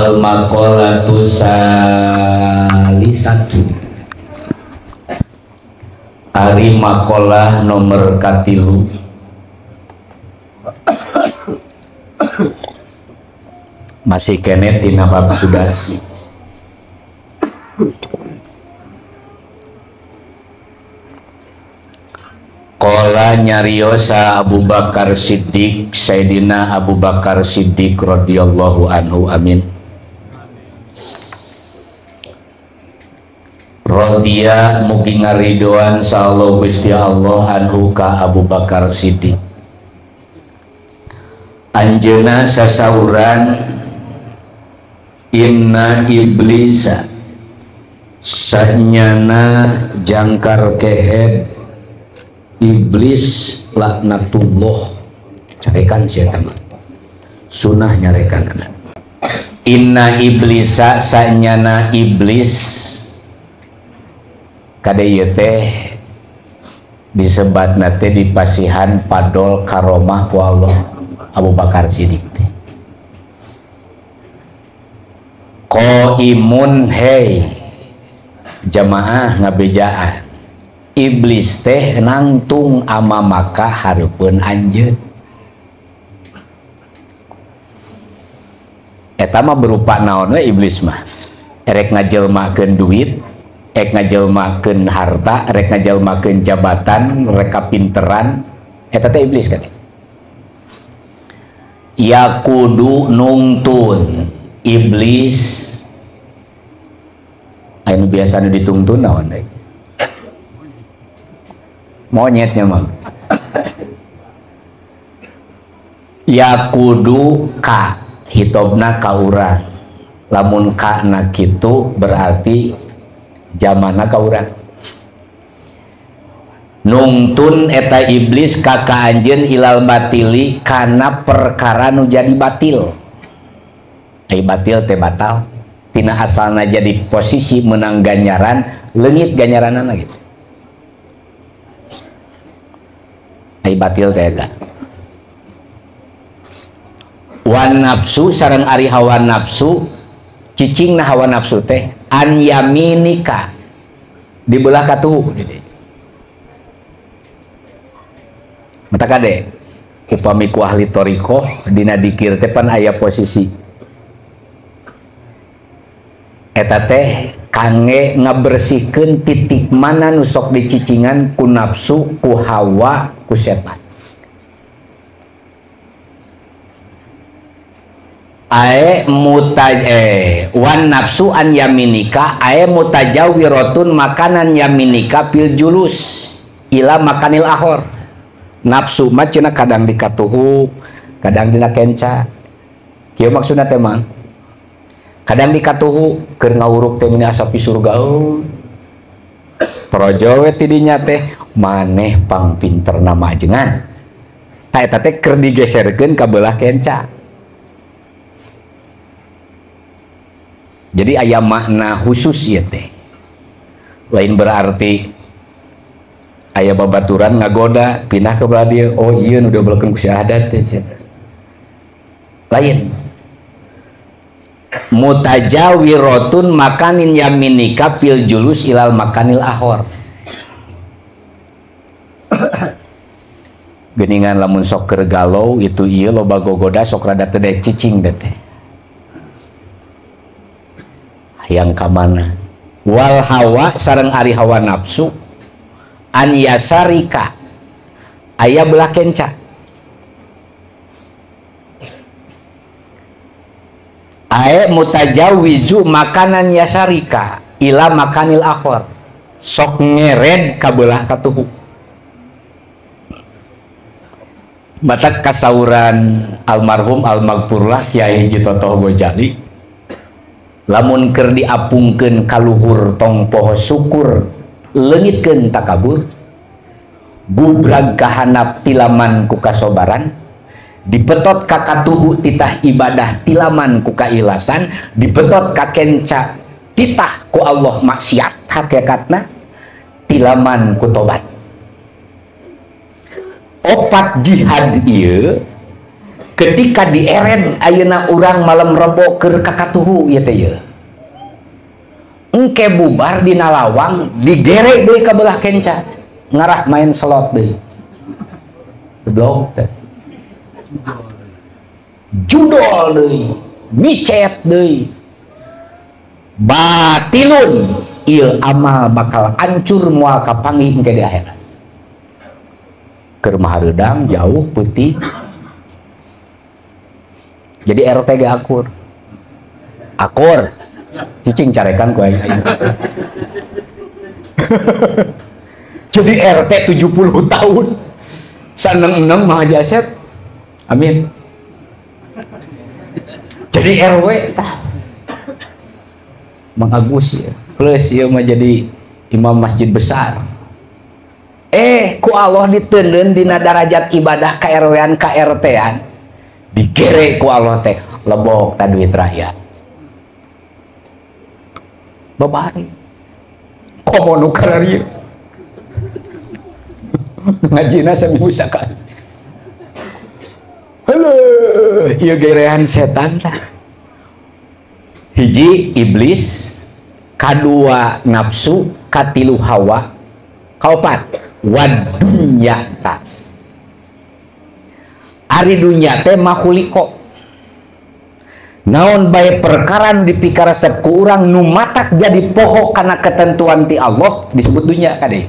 Al maqalatu salisatu ari maqalah nomor katilu masih kene tina bab sudasi. Qala nyariosa Abu Bakar Siddiq, Sayyidina Abu Bakar Siddiq radhiyallahu anhu, amin. Radhiya mugi ngaridoan sallallahu Gusti Allah anhu ka Abu Bakar Siddiq. Anjeunna sasauran inna iblisa sanyana jangkar kehed iblis laknatullah, carekan sia mah sunah nyarekan. Inna iblisa sanyana iblis kade ieu teh disebatna teh dipasihan padol karomah ku Allah Abu Bakar Siddiq teh. Qaimun hei jamaah ngabejaan iblis teh nangtung ama maka hareupeun anjeun. Eta mah berupa naon we iblis mah, erek ngajelmakeun duit, rek ngajelmakeun harta, rek ngajelmakeun jabatan, rek kapinteran, eta teh iblis kan. Yakudu nungtun iblis anu biasana ditungtun naon deui? Monyetnya mah. Yakudu ka hitobna ka urang. Lamun ka na kitu berarti jamana ka urang. Nungtun eta iblis ka ka anjeun ilal batili kana perkara nu jadi batil. Ai batil teh batal. Tina asalna jadi posisi menang ganjaran, leungit ganjaranana gitu. Ai batil teh eta. Wan nafsu sareng ari hawa nafsu, cicingna hawa nafsu teh an yaminika di belah katuhu. Mata kade upami ku ahli thariqah dina dikir teh pan aya posisi eta teh kangge ngabersihkeun titik mana nu sok dicicingan ku nafsu, ku hawa, ku setan. Ae mutaj wan nafsu an yaminika ae mutajawiratun makanan yaminika fil julus ila makanil akhor. Nafsu mah cenah kadang dikatuhu, kadang dina kenca. Kieu maksudna teh mah. Kadang dikatuhu keur ngawuruk teh meni asa surga. Torojo we tidinya teh maneh pangpinterna majengan. Tah eta teh keur digeserkeun ka belah kenca. Jadi aya makna khusus ieu teh. Lain berarti aya babaturan ngagoda pindah ke belah dieu, oh ieu nu diobrolkeun ku si Ahdan teh. Lain. Mutajawiratun makanin yaminika fil julus ilal makanil ahor. Geningan lamun sok keur galau itu ieu loba gogoda sok rada teu daek cicing teh. Hayang ka mana? Wal hawa sareng ari hawa nafsu an yasarika aya belah kenca. Ae mutajawizu makanan yasarika ila makanil akhor, sok ngered ka belah katuhu. Batak kasauran almarhum almaghfurlah Kiai Haji Totoh Gojali, lamun keur diapungkeun kaluhur tong poho syukur leungitkeun takabur, bubrag kahanap tilaman ku kasobaran, dipetot ka katuhu titah ibadah tilaman ku kailasan, dipetot ka kenca titah ku Allah maksiat hakikatna tilaman ku tobat. Opat jihad ieu Ketika dieren ayeuna urang malam Rebo keur kakatuhu ieu teh ieu. Engke bubar dina lawang digere deui ka belah kenca ngarah main slot deui. Goblok teh. Judol deui, micet deui. Batilun ieu amal bakal hancur moal kapanggih engke di akhirat. Keur mahareudang jauh peuting. Jadi RT ge akur. Akur. Cicing carekan ku aing. Jadi RT 70 tahun. Saneng-eneng mah Haji Asep. Amin. Jadi RW tah. Mang Agus ya. Plus ieu mah jadi imam masjid besar. Ku Allah diteundeun dina darajat ibadah ka RW-an ka RT-an. Digere ku Allah teh lebok ta duit rakyat. Babari. Komo nu kararieu. Ngajina saminggu sakali. Heuh, ieu gerean setan tah. Hiji iblis, kadua nafsu, katilu hawa, kaopat wadunya tas. Ari dunya teh mahuliko. Naon bae perkara nu dipikaresep ku urang nu matak jadi poho kana ketentuan ti Allah disebut dunya kade.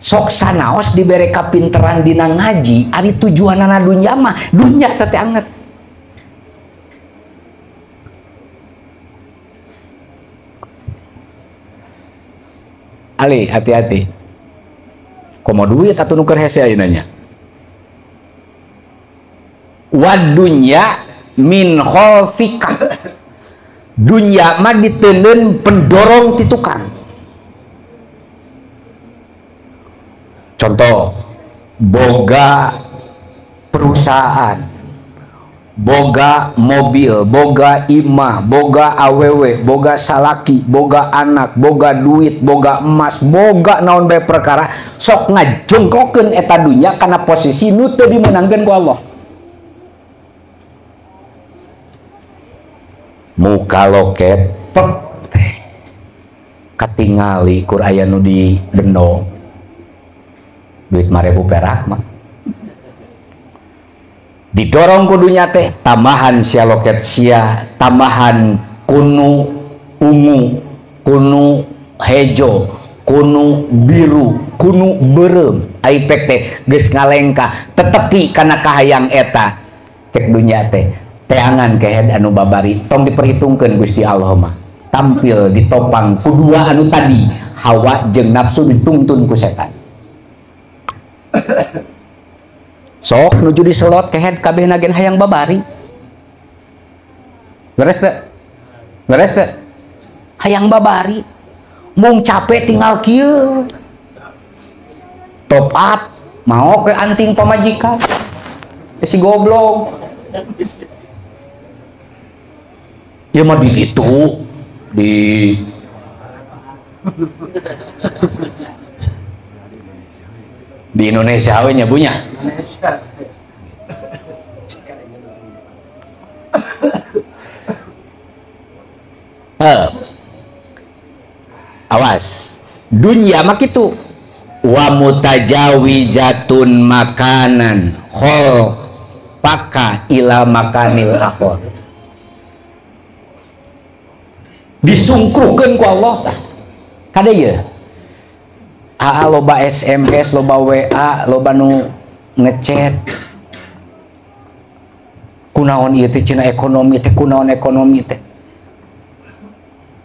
Sok sanaos dibere kapinteran dina ngaji, ari tujuanana dunya mah dunya teh teh anget. Ali, hati-hati. Komo duit atuh nu keur hese ayeuna nya. Wadunya min kholfika. Dunya mah diteundeun pendorong ti tukang. Contoh, boga perusahaan, boga mobil, boga imah, boga awewe, boga salaki, boga anak, boga duit, boga emas, boga naon bae perkara, sok ngajongkokeun eta dunya kana posisi nu teu dimeunangkeun ku Allah. Muka loket pek teh katingali kur aya nu di bendo duit 5.000 perak mah didorong kudunya teh tambahan sia loket sia, tambahan kunu ungu, kunu hejo, kunu biru, kunu beureum ai pek teh geus ngalengka tetepi kana kahayang eta cek dunya teh teangan kehed anu babari tong diperhitungkeun Gusti Allah mah tampil ditopang ku dua anu tadi hawa jeung nafsu dituntun ku setan. Sok nuju diselot kehed kabeh nagen hayang babari. Beres teu? Beres teu? Hayang babari mung capek tinggal kieu top up mau ke anting pamajikan si goblok. Ya mah di itu di Indonesia we nya bunya. Awas, dunia mah kitu. Wa mutajawijatun makanan khol paka ila makanil akhor. Disungkruhkeun ku Allah tah. Kade ye? AA loba SMS, loba WA, loba nu ngechat. Kunaon ieu teh cenah ekonomi teh, kunaon ekonomi teh.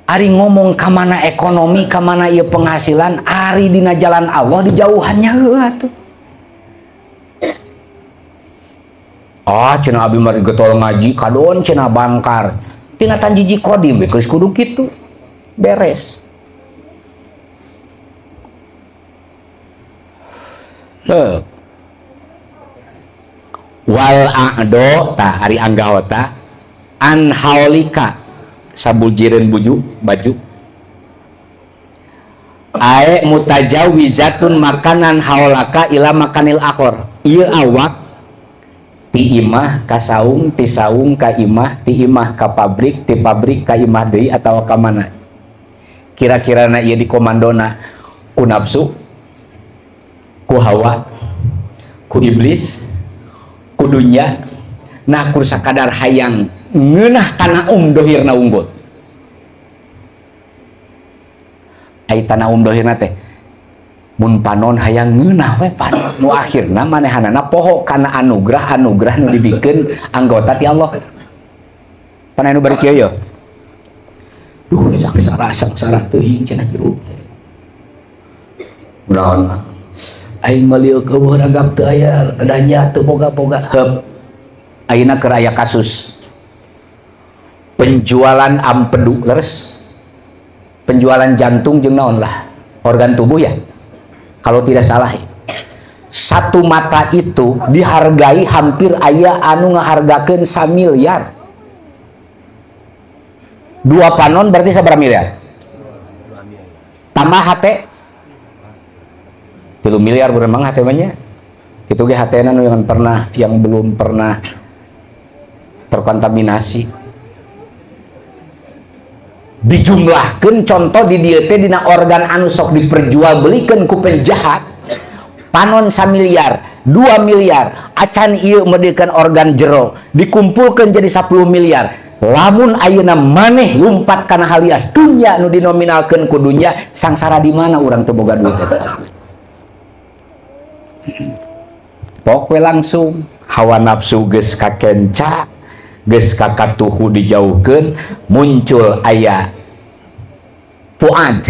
Ari ngomong ka mana ekonomi, ka mana ieu penghasilan, ari dina jalan Allah dijauhannya heuh atuh. Ah cenah abi mah getol ngaji, kadon cenah bangkar. Tina tanjiji kodim we geus kudu kitu. Beres. Wal a'do ta ari anggota an haulika sabujireun buju baju ae mutajawizatun makanan haulaka ila makanil akhor. Ieu awak Ti imah ka saung, ti saung ka imah, ti imah ka pabrik, ti pabrik ka imah deui atawa ka mana. Kira-kira na ieu dikomandona ku nafsu, ku hawa, ku iblis, ku dunya. Nah ku sakadar hayang ngeunah kana dohirna unggul. Ai tanah dohirna teh mun panon hayang ngeunah we panon nu akhirna manehanana poho kana anugerah-anugerah nu dibikeun anggota ti Allah. Pan anu bari kieu ye. Duh sangsara sangsara teuing cenah hirup. Naon aing mah lieu keueuh ragap teu aya danya teu boga-boga. Heup. Ayeuna keur aya kasus penjualan ampedu leres. Penjualan jantung jeung naon lah, organ tubuh ya. Kalau tidak salah, satu mata itu dihargai hampir aya anu ngahargakeun 1 miliar. Dua panon berarti sabaraha miliar? Tambah hate 3 miliar beremang hate mah nya. Kitu ge hatena nu yang pernah, yang belum pernah terkontaminasi. Dijumlahkeun contoh di dieu teh dina organ anu sok diperjualbelikeun ku penjahat, panon 1 miliar, 2 miliar, acan ieu meudeukeun organ jero, dikumpulkeun jadi 10 miliar. Lamun ayeuna maneh lumpat kana haliah dunya nu dinominalkeun ku dunya, sangsara di mana urang teu boga duit eta? Pok we langsung hawa nafsu geus kakenca, geus kakatuhu dijauhkeun, muncul aya fuad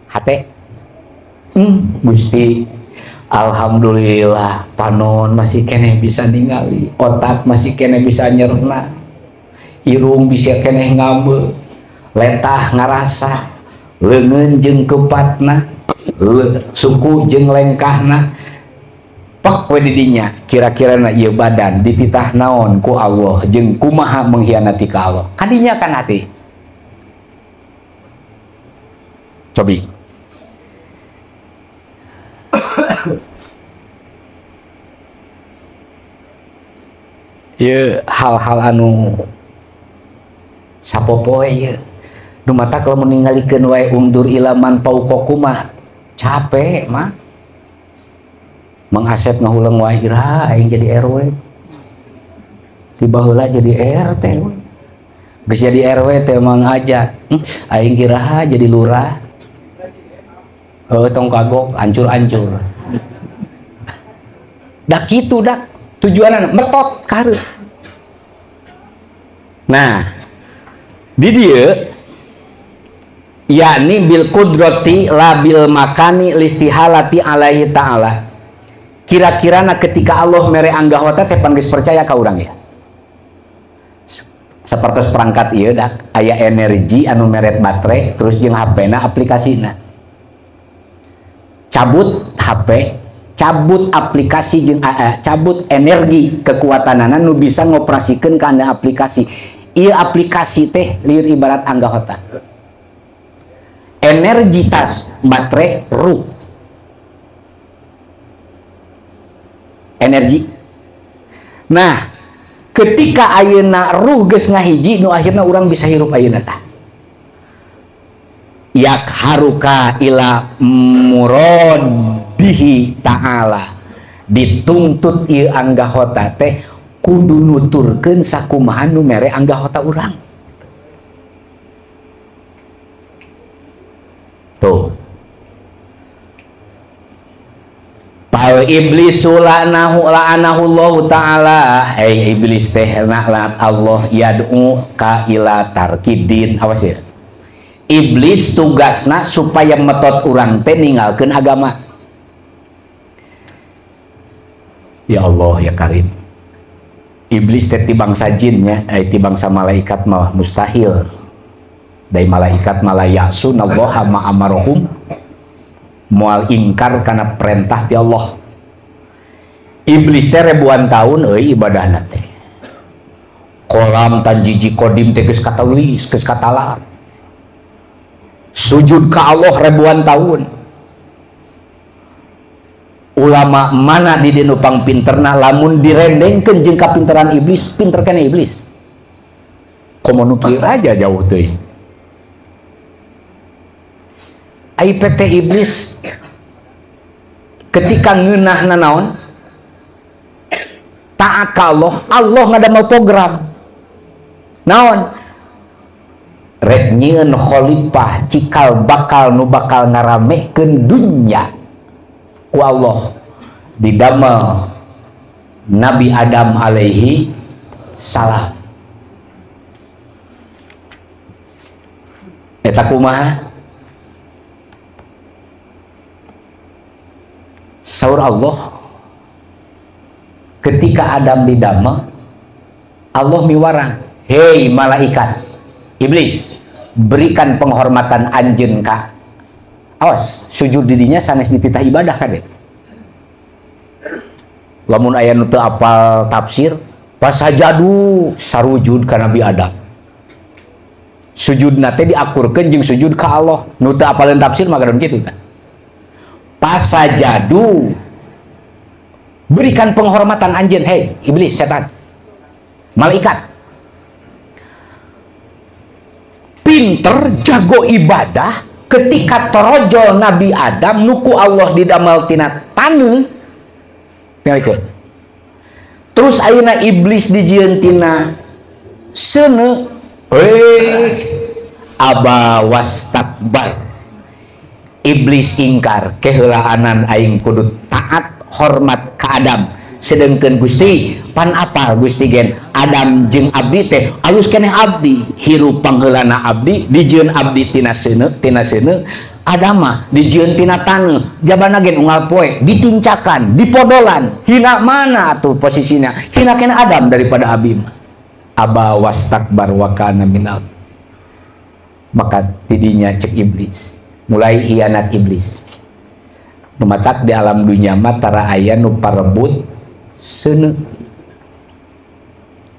hate. Gusti, alhamdulillah panon masih keneh bisa ningali, otak masih keneh bisa nyerna, irung bisa keneh ngambe, letah ngarasa, leungeun jeung kepatna, suku jeung lengkahna. Pok we di dinya kira-kira na ieu badan dititah naon ku Allah jeung kumaha mengkhianati ka Allah. Kadinya kan hati. Cobi. Ieu hal-hal anu sapopoe ieu. Nu mata kalau meningalikeun wae undur ilaman pauqokumah capek mah. Mang Asep ngahuleng wae iraha aing jadi RW. Tiba heula jadi RT we. Geus jadi RW teh Mang Ajat. Aing iraha jadi lurah. Heuh tong kagok ancur-ancur. Dak kitu dak tujuanna metot ka hareup. Nah, di dieu yakni bil qudrati la bil makani listihalati alaihi ta'ala. Kira-kira na ketika Allah mere anggahota teh pan geus percaya ka urang ya. Sapertos perangkat ieu dak aya energi anu meret baterai terus jeung HP-na aplikasina. Cabut HP, cabut aplikasi jeung cabut energi kekuatanana nu bisa ngoperasikeun kana aplikasi. Ieu aplikasi teh lieur ibarat anggahota. Energitas baterai ruh. Energi. Nah, ketika ayeuna ruh geus ngahiji nu akhirna urang bisa hirup ayeuna tah. Yak haruka ila muradihi ta'ala. Dituntut ieu anggahota teh kudu nuturkeun sakumaha nu mere anggahota urang. Tuh. Pal iblisu la'anahu la'anahu ta'ala. Hei iblis teh laknat Allah yad'u ka ila tarkidin. Awas ya. Iblis tugasna supaya metot urang teh ninggalkeun agama. Ya Allah ya Karim. Iblis teh ti bangsa jin nya, ti bangsa malaikat mah mustahil. Dari malaikat malayasunallaha ma amarohum. Mual ingkar karena perintah ti Allah. Iblis teh ribuan tahun euy ibadahna teh. Kolam tanjiji kodim teh geus katulis, geus katalar. Sujud ka Allah ribuan tahun. Ulama mana di dieu nu pangpinterna lamun direndengkeun jeung kapinteran iblis, pinter keneh iblis. Komo nu kieu aja jauh teuing. Ai PT iblis ketika ngeunahna naon? Taat ka Allah, Allah ngadamel program. Naon? Rek nyieun khalifah cikal bakal nu bakal ngaramekeun dunya. Ku Allah didamel Nabi Adam alaihi salam. Eta kumaha? Saur Allah ketika Adam didamel, Allah miwarang, hei malaikat iblis, berikan penghormatan anjeun ka. Awas, sujud didinya sanes dititah ibadah kade. Lamun aya nu teu apal tafsir, pasajadu sarujud ka Nabi Adam. Sujudna teh diakurkeun jeung sujud ka Allah. Nu teu apaleun tafsir mah kadon kitu tah. Pasajadu berikan penghormatan anjeun, hei iblis setan malaikat. Pinter jago ibadah, ketika torojol Nabi Adam nuku Allah didamel tina taneuh. Terus ayeuna iblis dijieun tina seuneu, aba wastakbar. Iblis ingkar, keheulaanan aing kudu taat hormat ka Adam. Sedengkeun Gusti pan apal Gusti gen Adam jeung abdi teh alus keneh abdi, hirup pangheulana abdi dijieun abdi tina seuneu, tina seuneu. Adam mah dijieun tina taneuh, jabana gen unggal poe ditincakan, dipodolan. Hina mana atuh posisina? Hina keneh Adam daripada abi mah. Aba wastakbar wa kana minal. Maka tidinya cek iblis, mulai hianat iblis. Numatak di alam dunia mah tara aya nu parebut seuneu.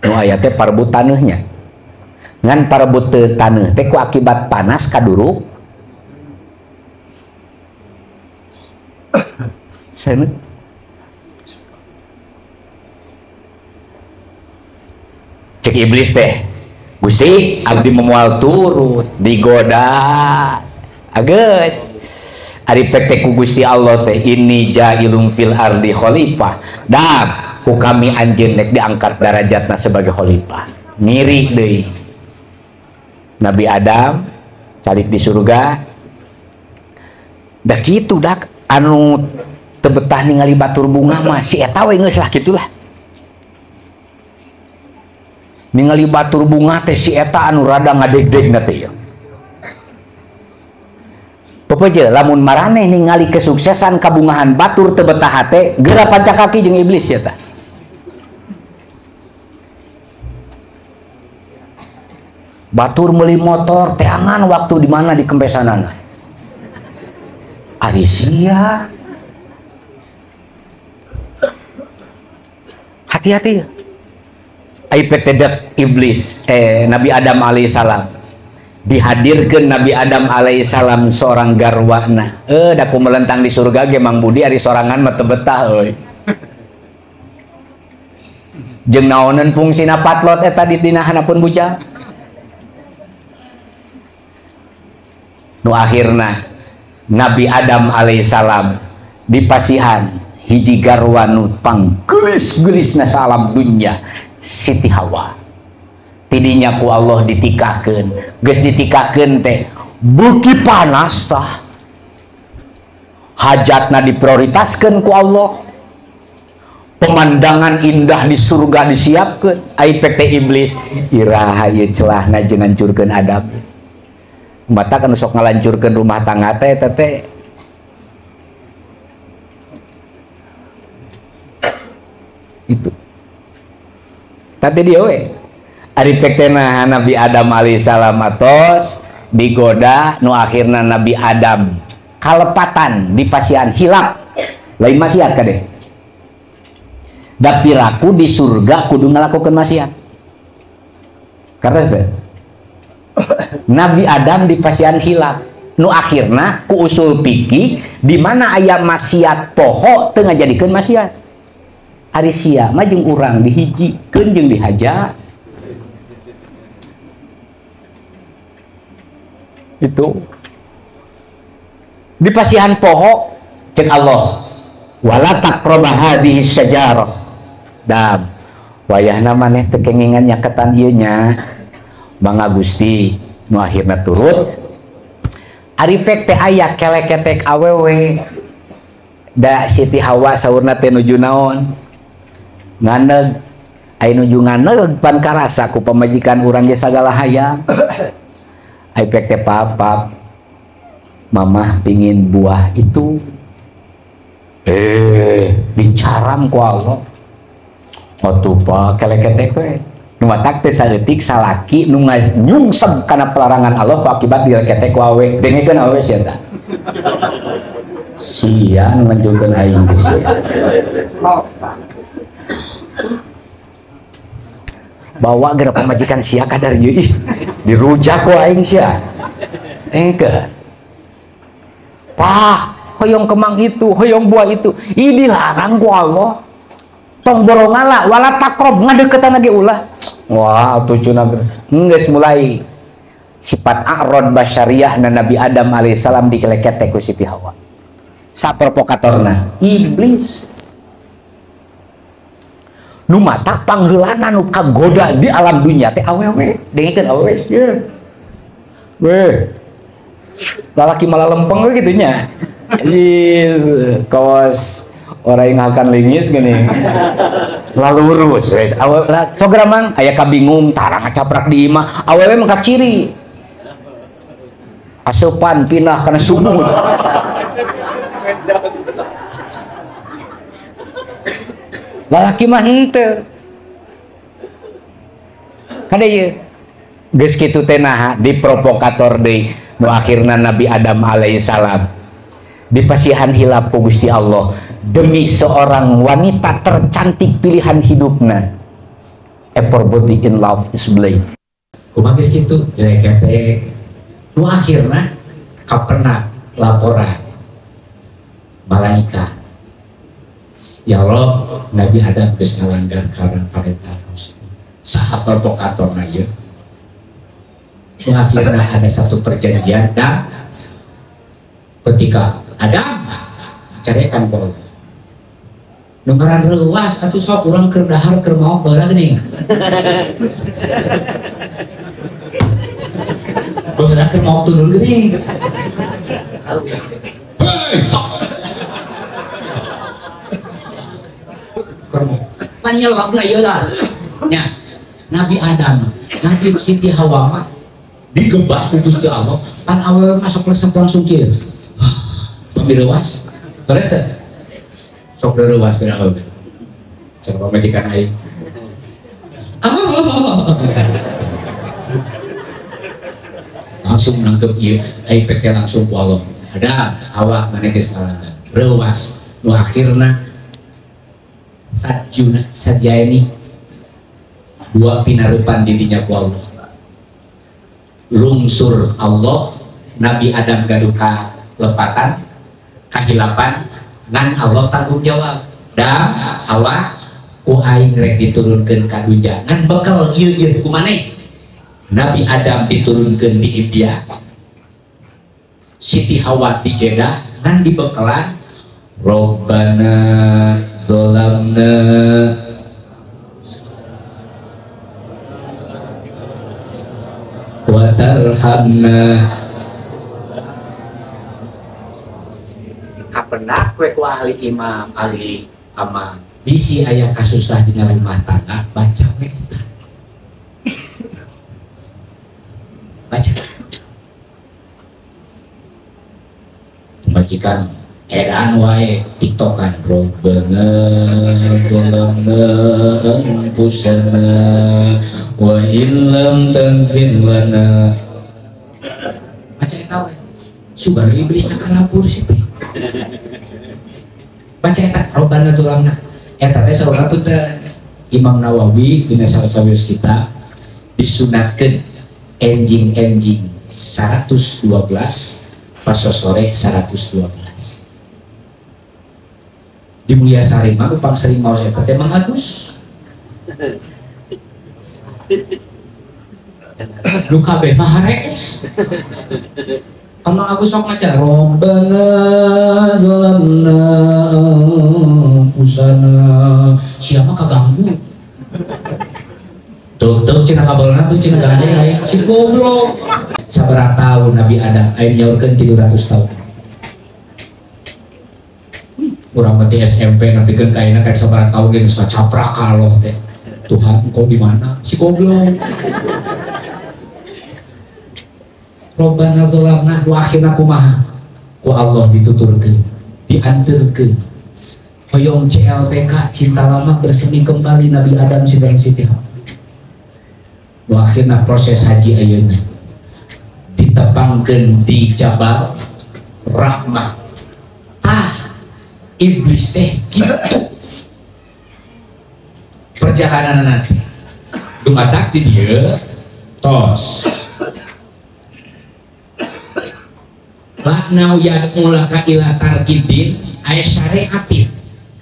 Nu aya teh parebut taneuhnya. Ngan parebut teu taneuh teh ku akibat panas kaduruk seuneu. Cek iblis teh, Gusti abdi memual turut digoda. Agus ari pek ku Gusti Allah teh ini ja'ilum fil ardi khalifah. Dah ku kami anjeun nek diangkat darajatna sebagai khalifah. Ngiri deui. Nabi Adam calik di surga. Da kitu dak anu teu betah ningali batur bunga mah si eta we geus lah kitulah. Ningali batur bunga teh si eta anu rada ngadeg-degna teh ieu. Pepeje lamun maraneh ningali kesuksesan kabungahan batur teu betah hate, geura pancakaki jeung iblis ya tah. Batur meuli motor teangan waktu di mana di kempesanana. Ari sia. Hati-hati. Ai petedet iblis, Nabi Adam alaihissalam. Dihadirkan Nabi Adam alaihissalam seorang garwana. Daku melentang di surga ge Mang Budi ari sorangan mah teu betah euy. Jeung naoneun fungsina patlot eta di dina hanapun bujang. Nu akhirna Nabi Adam alaihissalam dipasihan hiji garwa nu panggelis-geulisna salam dunya, Siti Hawa. Tidinya ku Allah ditikahkeun, geus ditikahkeun teh beuki panas tah. Hajatna diprioritaskeun ku Allah. Pemandangan indah di surga disiapkeun. Ai pek iblis iraha ieu celahna jeung ngancurkeun Adam. Mata kan sok ngalancurkeun rumah tangga teh teh. Itu. Tapi dia we. Ari pek teh Nabi Adam alaihissalam atos digoda nu akhirna Nabi Adam kalepatan di pasian hilap. Lain maksiat kade. Da piraku di surga kudu ngalakukeun maksiat. Karena teh Nabi Adam di pasian hilap. Nu akhirna ku usul fikih di mana aya maksiat poho teu ngajadikeun maksiat. Ari sia mah jeung urang dihijikeun jeung dihaja. Itu di pasihan poho cek Allah wala taqrabu hadhihi syajarah. Dam wayahna maneh teu kengingan nyaketan ieu nya. Mangga Gusti nu akhirna turut. Ari pek teh aya keleketek awewe. Da Siti Hawa saurna teh nuju naon? Nganeg. Aya nuju nganeg pan karasa ku pamajikan urang ge sagala hayang. Ari pek teh pap, mamah pingin buah itu. Dicaram ku Allah. Atuh pak keleketek we. Nu matak teh saeutik salaki nu nyungsep kana pelarangan Allah akibat dileketek ku awe. Dengekeun awe sia tah. Sia nu nganjurkeun aing teh sia. Bawa geura pamajikan sia kadar ieu ih. Dirujak ku aing sia. Engke. Pah, hoyong kemang itu, hoyong buah itu. Ih dilarang ku Allah. Tong borongala wala takrob ngadeukeutan lagi ulah. Wah, tujuh geus mulai sifat a'rad basyariah na Nabi Adam alaihissalam dikeleket ku Siti Hawa. Saprovokatorna iblis. Nu matak pangheulana nu kagoda di alam dunia teh awewe. Dengekeun awewe sieun. Weh. Lalaki malah lempeng we kitu nya. Is kawas orang yang akan lingis gini lalu lurus wes awe lah sogra mang aya kabingung tarang ngacaprak di imah awewe mah kaciri asupan pindah kana sumur lalaki mah henteu kade ieu geus kitu teh naha diprovokator deui nu akhirna Nabi Adam alaihissalam dipasihan hilap ku Gusti Allah demi seorang wanita tercantik pilihan hidupna. Everybody in love is blind. Kumaha geus kitu dileketek. Nu akhirna kapenak laporan malaikat. Ya Allah, Nabi Adam geus ngalanggar kana parentah Gusti. Saha provokatorna ieu? Nu akhirna ada satu perjanjian dan ketika Adam carekan ku Allah. Nu ngaran reuas atuh sok urang keur dahar keur maok baheula geuning. Baheula keur maok tunun geuning. Hei! Keur maok. Panyelokna ieu lah. Nya, Nabi Adam, Nabi Siti Hawa mah digebah ku Gusti Allah, pan awewe masuk lesep langsung kieu. Pami reuas. Beres teh? Sok reuas geura awewe. Cara pamajikan aing. Langsung nangkep ieu, aing pek langsung ku Allah. Ada awak maneh geus ngalanggar. Reuas nu akhirna sajuna sadjaini dua pinarupan didinya ku Allah. Lungsur Allah, Nabi Adam gaduh kalepatan, kahilapan, ngan Allah tanggung jawab. Dam Hawa ku aing rek diturunkeun ka dunya ngan bekal ieu-ieu ku maneh. Nabi Adam diturunkeun di India, Siti Hawa di Jeddah ngan dibekalan Robbana zalamna wa tarhamna. Kapenak we ku ahli imam, ahli amal. Bisi aya kasusah dina rumah tangga, baca we eta. Baca. Majikan edan wae tiktokan robbana zalamna anfusana wa illam taghfir lana. Baca eta we. Sugan iblis nakalapur sih teh. Baca eta robbana zalamna. Eta teh saurna teh Imam Nawawi dina salah sawios kita disunatkeun enjing-enjing 112 Pas sore 112. Di Mulyasari mah nu pangsering maos eta teh Mang Agus. Nu kabeh mah harees. Kan Mang Agus sok maca Robbana zalamna anfusana. Sia mah kaganggu. Tuh tuh cenah kabalna tuh cenah gandeng aing si goblok. Sabaraha tahun Nabi Adam aing nyaurkeun 300 tahun. Urang mah ti SMP nepikeun ka ayeuna ka sabaraha tahun ge geus ngacaprak ka Allah teh. Tuhan engkau di mana? Si goblok. Robbana zalamna wa akhirna kumaha? Ku Allah dituturkeun, dianterkeun. Hoyong CLBK cinta lama bersemi kembali Nabi Adam sidang Siti Hawa. Wa akhirna proses haji ayeuna ditepangkeun di Jabal Rahmah. Tah iblis teh kitu perjalanan nanti dumatak di dieu tos laknau yad'ulaka ila tarkidin aya syariatin.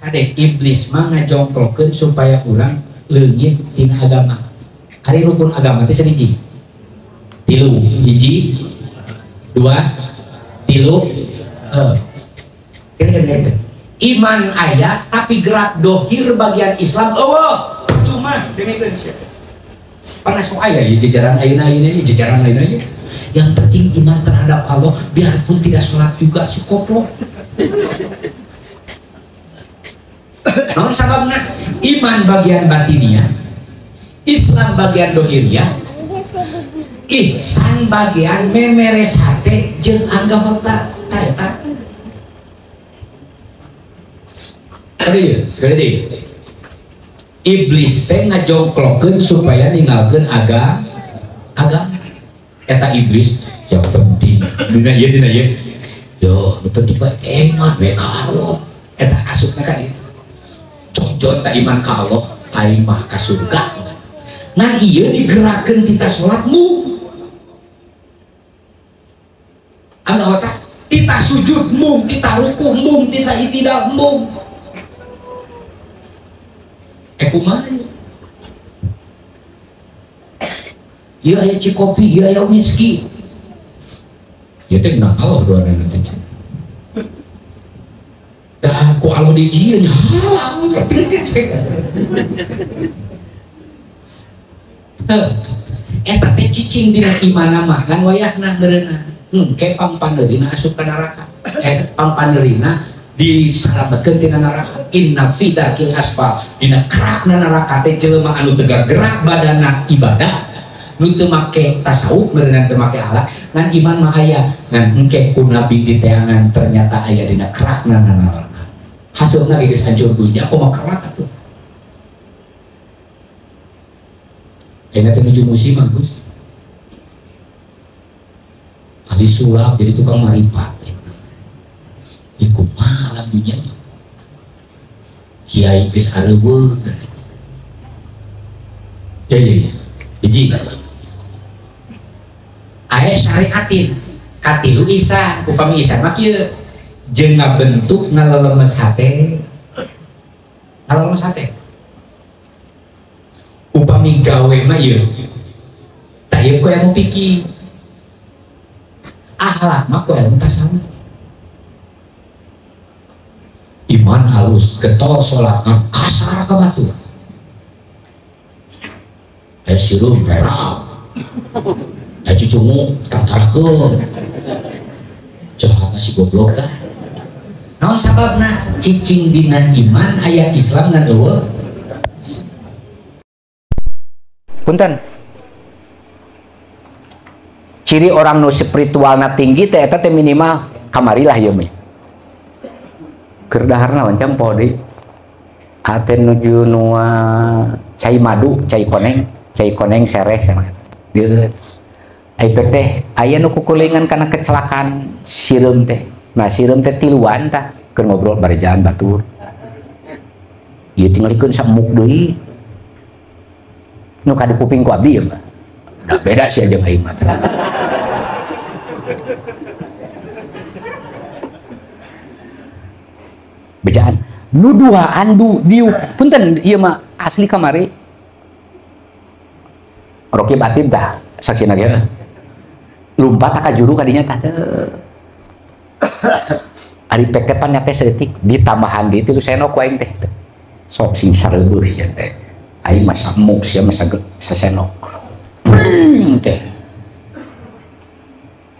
Kade iblis mah ngajongklokeun supaya urang leungit tina agama. Ari rukun agama teh sadiji tilu, hiji, dua, tilu, kira-kira iman aya tapi gerak dohir bagian Islam eueuh cuma dengekeun sia. Panas kok aya ya jajaran ayeuna ayeuna jajaran ayeuna ayeuna. Yang penting iman terhadap Allah biarpun tidak sholat juga si koplok. Naon sababna? Iman bagian batinia, Islam bagian dohirnya, ihsan bagian memeres hate jeung anggap ta eta. Tadi sekali deui. Iblis teh ngajongklokeun supaya ninggalkeun agama. Eta iblis yang penting dina ieu dina ieu. Yo, nu penting mah iman we ka Allah. Eta asupna ka dieu. Jojot ta iman ka Allah, aing mah ka surga. Ngan ieu digerakkeun tita salatmu. Anu otak tita sujud mung, tita ruku mung, tita itidal mung. Kumaha? Ieu aya cikopi, ieu aya whisky. Ieu teh menang Allah doana teh. Dah ku Allah dijieun halang. Eta teh cicing dina imana mah ngan wayahna meureunna. Ke pangpandeurina asup ka neraka. Pangpandeurina disalametkeun tina neraka. Inna fi darkil asfal dina kerakna neraka teh jelema anu teu gerak badana ibadah nu teu make tasawuf meureunna teu make akhlak ngan iman mah aya ngan engke ku nabi diteangan ternyata aya dina kerakna neraka. Hasilna geus hancur dunya kumaha kerak atuh. Ayeuna teh nuju musim Agus. Ahli sulap jadi tukang maripat. Iku malam dunia kiai geus areuweung. Ya ya ya. Hiji. Aya syariatin katilu ihsan, upami ihsan mah kieu jeung ngabentuk ngalelemes hate. Ngalelemes hate. Upami gawe mah ieu. Tah ieu ku ilmu fikih. Akhlak mah ku ilmu tasawuf. Iman halus, getol sholat, kasar ke batu. Sirum, rerap. Cucumu, tantarakeun. Jahatna si goblok tah. Naon sababna? Cicing dina iman aya Islam ngan eueuh. Punten. Ciri orang nu spiritualna tinggi teh eta teh minimal kamarilah ieu mah. Keur daharna wancam poho deui. Ate nuju nua cai madu, cai koneng sereh sama. Deut. Ai teh aya nu kukulingan kana kecelakaan sireum teh. Nah sireum teh tiluan tah keur ngobrol bari jalan batur. Ieu tingalikeun samuk deui. Nu ka di kuping ku abdi ieu mah. Da beda sih jeung aing mah. Bejaan. Nu duaan du diuk. Punten ieu mah asli kamari. Rokib atib tah saksina ge. Lumpat ka juru kadinya tah. Ari pek teh pan nya teh saeutik ditambahan deui 3 sendok ku aing teh. Sok sing sareueuh sia teh. Aing mah samuk sia mah sasenok. Teh.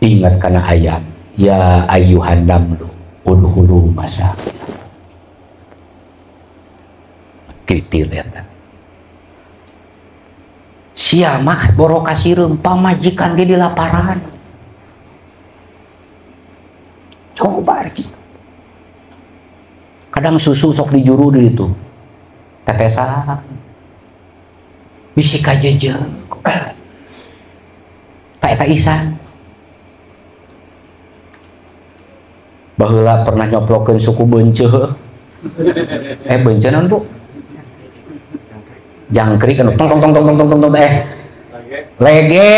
Ingat kana ayat ya ayyuhan namlu udkhulu masakin. Kitir eta. Sia mah boro kasireum pamajikan ge dilaparan. Coba gitu. Kadang susu sok dijuru di itu. Tetesan. Bisi kajejeuk. Tak eta ihsan. Baheula pernah nyoplokeun suku beunce. Beunce naon, Bu? Jangkrik anu tong tong tong tong tong tong lege.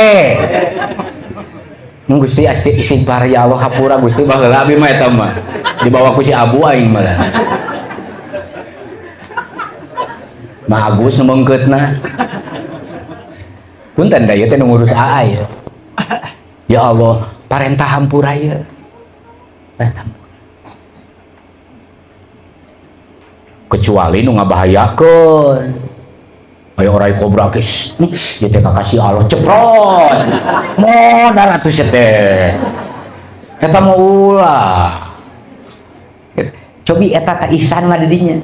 Gusti istighfar ya Allah hapura Gusti baheula abi mah eta mah. Dibawa ku si Abu aing mah. Mah Agus nu meungkeutna. Punten da ieu teh nu ngurus aa ya. Ya Allah, parentah hampura ieu. Parentah. Kecuali nu ngabahayakeun. Ayo orai kobra geus, ieu teh kakasih Allah ceprot. Modar atuh sia teh. Eta mah ulah. Cobi eta teh ihsan mah di dinya.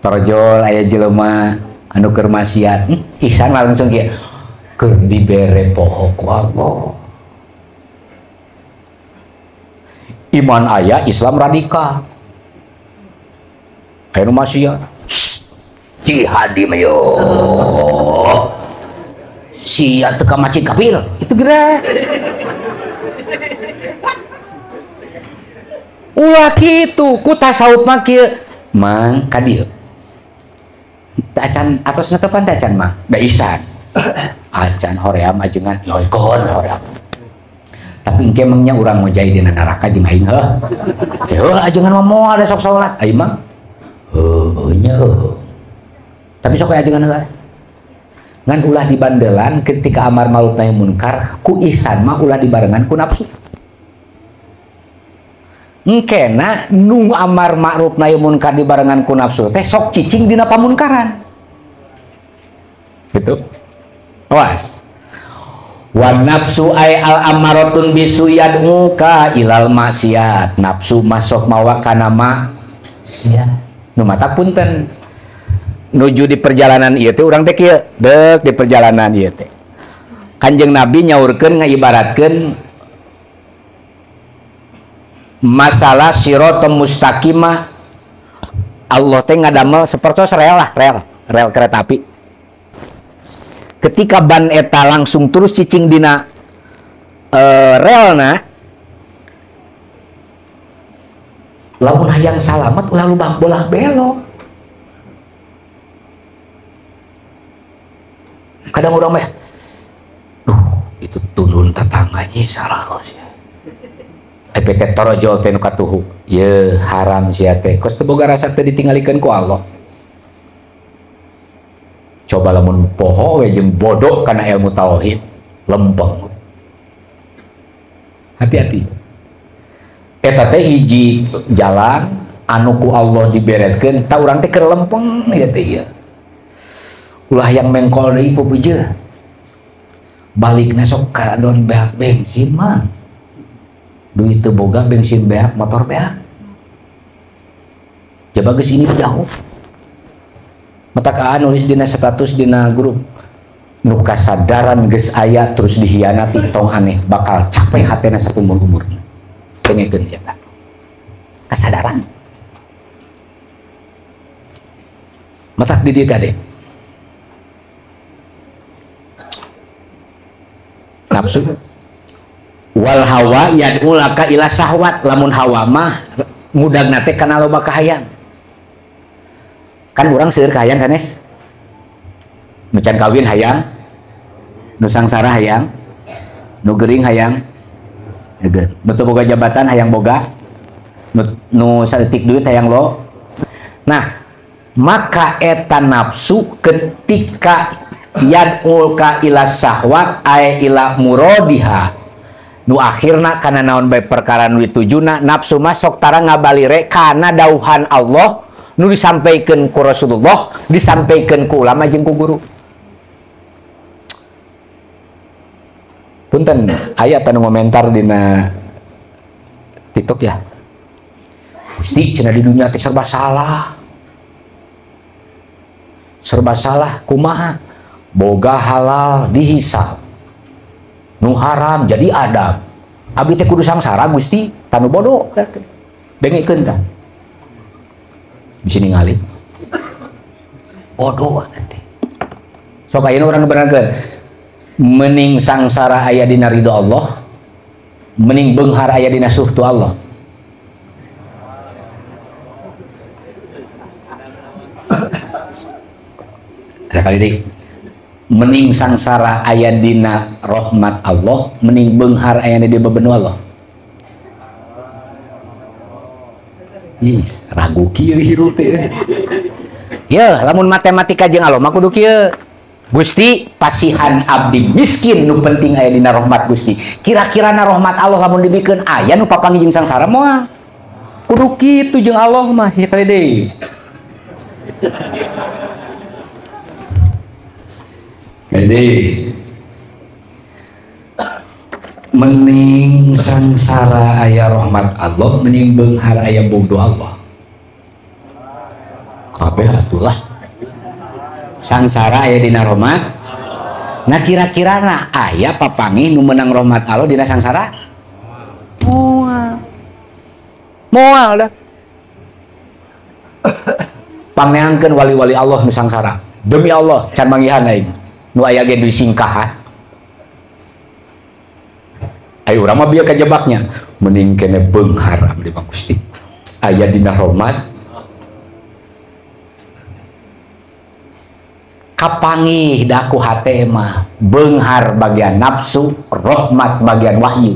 Torjol aya jelema anu keur maksiat, ihsan mah langsung kieu. Keur dibere poho ku Allah. Iman aya Islam radikal. Aya nu maksiat. Jihad mah yo. Sia teu ka masjid kafir, itu geura. Ulah kitu, ku tasawuf mah kieu. Mang ka dieu. Acan atosna teh pan acan mah, da ihsan. Acan hoream ajengan, yoikohon hoream. Tapi engke mah nya urang ngojai dina neraka jeung aing heuh. Heuh ajengan mah moal da sok salat. Aing mah heuh nya heuh. Tapi sok aya ajengan heula. Ngan ulah dibandelan ketika amar ma'ruf nahi munkar ku ihsan mah ulah dibarengan ku nafsu. Engkena nu amar ma'ruf nahi munkar dibarengan ku nafsu teh sok cicing dina pamunkaran. Gitu. Awas. Wan nafsu ay al amaratun bisu yad'uka ilal maksiat. Nafsu masuk mawa kana maksiat. Nu mata punten. Nuju di perjalanan ieu teh urang teh kieu, deuk di perjalanan ieu teh. Kanjeng Nabi nyaurkeun ngaibaratkeun masalah siratal mustaqimah. Allah teh ngadamel sapertos rel lah, rel kereta api. Ketika ban eta langsung terus cicing dina relna, lamun hayang salamet ulah lubang bolah belok. Kadang orang mah, duh itu turun tetangganya salah sih. EPT torojol teh nu katuhu, ye haram sia teh. Kos teu boga rasa teh ditinggalikeun ku Allah. Coba lamun poho we jeung bodoh kana ilmu tauhid, lempeng. Hati-hati. Eta teh hiji jalan anu ku Allah dibereskeun, ta urang teh keur lempeng ieu teh ieu. Ulah yang mengkol deui pupujeun. Balikna sok karadon beak bensin mah. Duit teu boga bensin beak, motor beak. Jaba geus ini jauh. Matak aa nulis dina status dina grup. Nu kasadaran geus aya terus dihianati tong aneh bakal capek hatena saumur-umur. Dengekeun eta. Kasadaran. Matak di dieu tadi. Nafsu wal hawa yad'u laka ila sahwat. Lamun hawa mah mudagna teh kana loba kahayang. Kan urang seueur kahayang sanes. Nu can kawin hayang, nu sangsara hayang, nu gering hayang, nu teu boga jabatan hayang boga, nu saeutik duit hayang lo, Nah, maka eta nafsu ketika yad'ulka ila syahwat ay ila muradiha nu akhirna kana naon bae perkara nu ditujuna nafsu mah sok tara ngabalire kana dauhan Allah nu disampaikan ku Rasulullah, disampaikan ku ulama jeung ku guru. Punten aya tanu komentar dina TikTok ya. Gusti cenah di dunia teh serba salah. Serba salah kumaha? Boga halal dihisab. Nu haram jadi adab. Abi teh kudu sangsara Gusti, tanu bodoh. Dengekeun tah. Di sini ngali. Bodoh teh. Sok ayeuna urang benerkeun. Mening sangsara aya dina ridho Allah, mening beunghar aya dina suhtu Allah. Sekali deui, mening sangsara aya dina rahmat Allah, mening beunghar aya di bebenu Allah. Yes, ragu kieu hirup teh. Yeuh, lamun matematika jeung Allah mah kudu kieu. Gusti pasihan abdi miskin nu penting aya dina rahmat Gusti. Kira-kira na rahmat Allah lamun dibikeun aya nu papanggih jeung sangsara moal. Kudu kitu jeung Allah mah sekali deui. Jadi mening sangsara aya rahmat Allah, mening beunghar aya bodoh Allah. Kabeh atulah. Sangsara aya dina rahmat. Nah kira-kira na aya papanggih nu meunang rahmat Allah dina sangsara? Moal. Moal dah. Pangneangkeun wali-wali Allah nu sangsara. Demi Allah can manggihan aing. Nu aya ge disingkahan. Ayo urang mah bieu kajebaknya. Mending kene beunghar abdi mah Gusti. Aya dina rahmat. Kapangih daku hate mah beunghar bagian nafsu, rahmat bagian wahyu.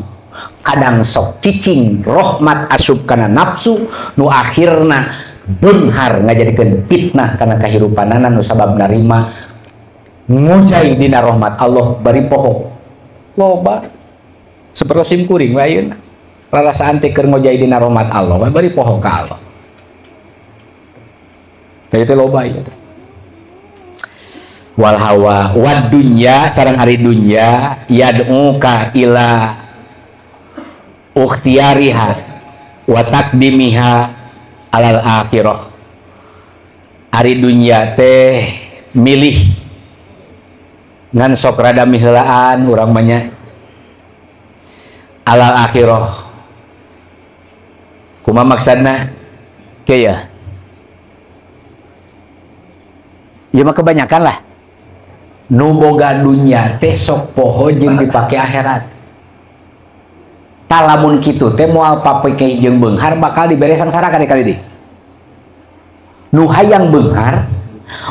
Kadang sok cicing rahmat asup kana nafsu nu akhirna beunghar ngajadikeun fitnah kana kahirupanana nu sabab narima ngojai dina rahmat Allah bari poho. Loba sapertos sim kuring we ayeuna. Rarasaan teh keur ngojai dina rahmat Allah we bari poho ka Allah. Teh teh loba ieu. Wal hawa wad dunya sareng ari dunya yad'uka ila ukhtiyariha wa taqdimiha alal akhirah. Ari dunya teh milih ngan sok rada miheulaan urang mah nya alal akhirah. Kumaha maksudna? Kieu ya. Ieu mah kebanyakan lah. Nu boga dunya teh sok poho jeung dipake akhirat. Talamun kitu teh moal papeke jeung beunghar bakal dibere sangsara kali-kali deui. Nu hayang beunghar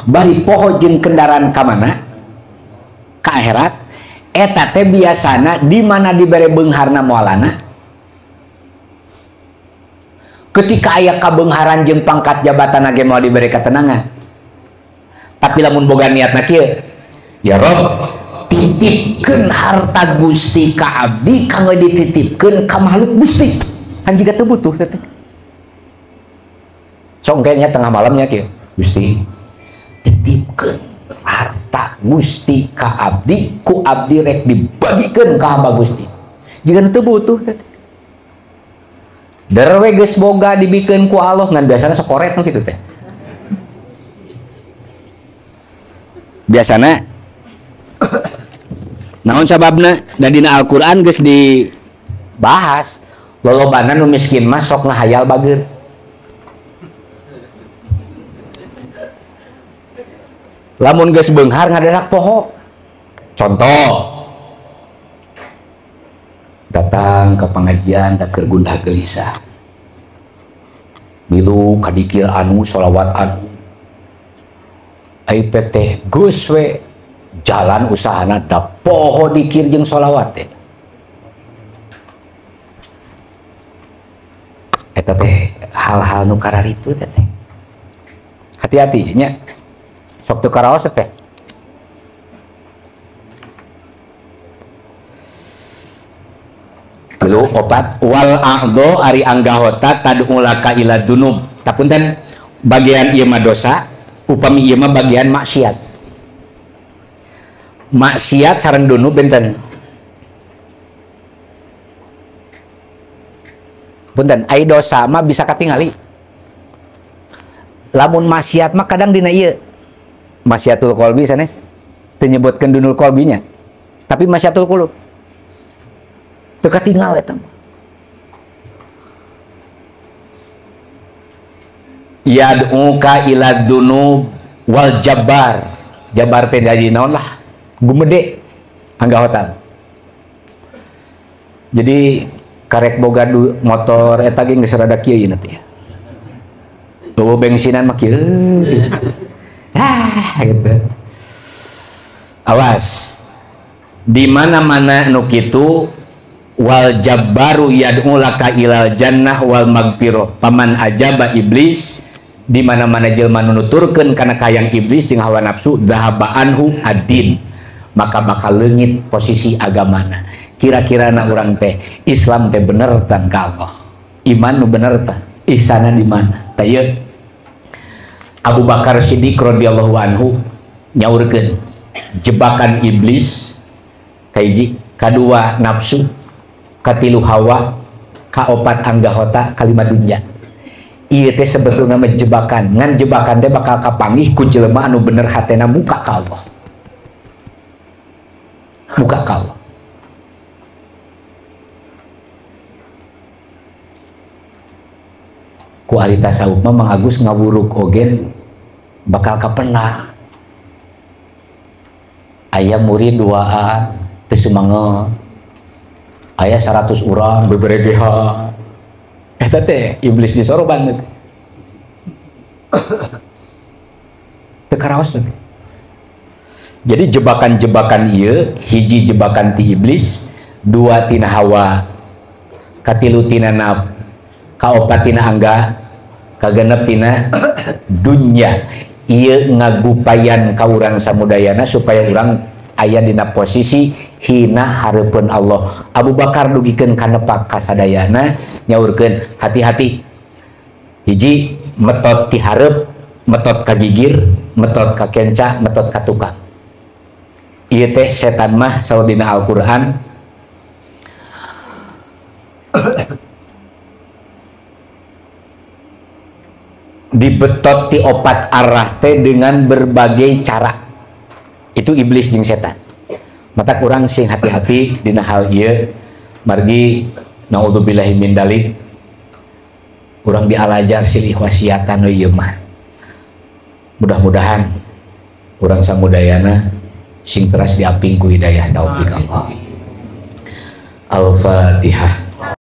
bari poho jeung kendaraan ka mana? Ka akhirat. Eta teh biasana di mana dibere beungharna moalana? Ketika aya kabeungharan jeung pangkat jabatan ge moal dibere ketenangan. Tapi lamun boga niatna kieu, ya Rob, titipkeun harta Gusti ka abdi kanggo dititipkeun ka makhluk Gusti. Kan jiga teu butuh teh. Sok kayaknya tengah malamnya kieu, Gusti, titipkeun harta Gusti ka abdi, ku abdi rek dibagikeun ka hamba Gusti. Jiga teu butuh teh. Derwe geus boga dibikeun ku Allah ngan biasana sokoret nu kitu teh. Biasana naon sababna? Da dina Al-Qur'an geus dibahas lolobana nu miskin mah sok ngahayal bager. Lamun geus beunghar ngadadak poho. Contoh, datang ke pengajian da keur gundah gelisah. Milu kadikir anu sholawat anu. Ai teh geus we jalan usahana da poho dikir jeung sholawat teh. Eta teh hal-hal nu kararitu teh. Hati-hati nya. Sok teu karaos teh. Tilu opat wal a'dho ari anggahota tad'u laka ila dunub. Tapunten bagian ieu mah dosa, upami ieu mah bagian maksiat. Maksiat sareng dunub benten. Punten, ai dosa mah bisa katingali. Lamun maksiat mah kadang dina ieu. Maksiatul qalbi sanes teu nyebutkeun dunul qalbinya. Tapi maksiatul qulub. Teu katingal eta mah. Yad'uka ila dunub wal jabbar. Jabbar teh jadi naon lah? Gumede anggahotan. Jadi karek boga motor eta ge geus rada kieu ieu teh. Eueuh bensinan mah kieu. Ah gitu. Awas. Di mana-mana nu kitu wal jabbaru yad'u laka ilal jannah wal magfirah. Paman ajaba iblis, di mana-mana jelema nu nuturkeun kana kayang iblis jeung hawa nafsu dhahaba anhu ad-din, maka bakal leungit posisi agamana. Kira-kira na urang teh Islam teh bener tan ka Allah, iman nu bener tan, ihsana di mana? Tah ieu Abu Bakar Siddiq radhiyallahu anhu nyaurkeun jebakan iblis kahiji, kadua nafsu, katilu hawa, kaopat anggahota, kalima dunya. Ieu teh sebetulna mah jebakan, ngan jebakan teh bakal kapanggih ku jelema anu bener hatena muka ka Allah. Muka ka Allah. Ku ahli tasawuf mah Mang Agus ngawuruk ogen bakal kapenah. Aya murid duaan teu sumanget. Aya 100 urang beberegehan. Eta teh iblis disoroban teh. Teu karaos teh. Jadi jebakan-jebakan ieu, hiji jebakan ti iblis, dua tina hawa, katilu tina naf, kaopat tina angga, kagenep tina dunya. Ieu ngagupayan ka urang samudayana supaya urang aya dina posisi hina hareupeun Allah. Abu Bakar dugikeun ka nepak kasadayana nyaurkeun hati-hati. Hiji metot ti hareup, metot ka gigir, metot ka kenca, metot ka tukang. Ieu teh setan mah saur dina Al-Qur'an dibetot ti opat arah teh dengan berbagai cara. Itu iblis jeung setan. Mata kurang sing hati-hati dina hal ieu, margi naudzubillahi min dalik, urang dialajar silih wasiatan we ieu mah. Mudah-mudahan urang samudayana sing teras diaping ku hidayah taufik Allah. Al-Fatihah.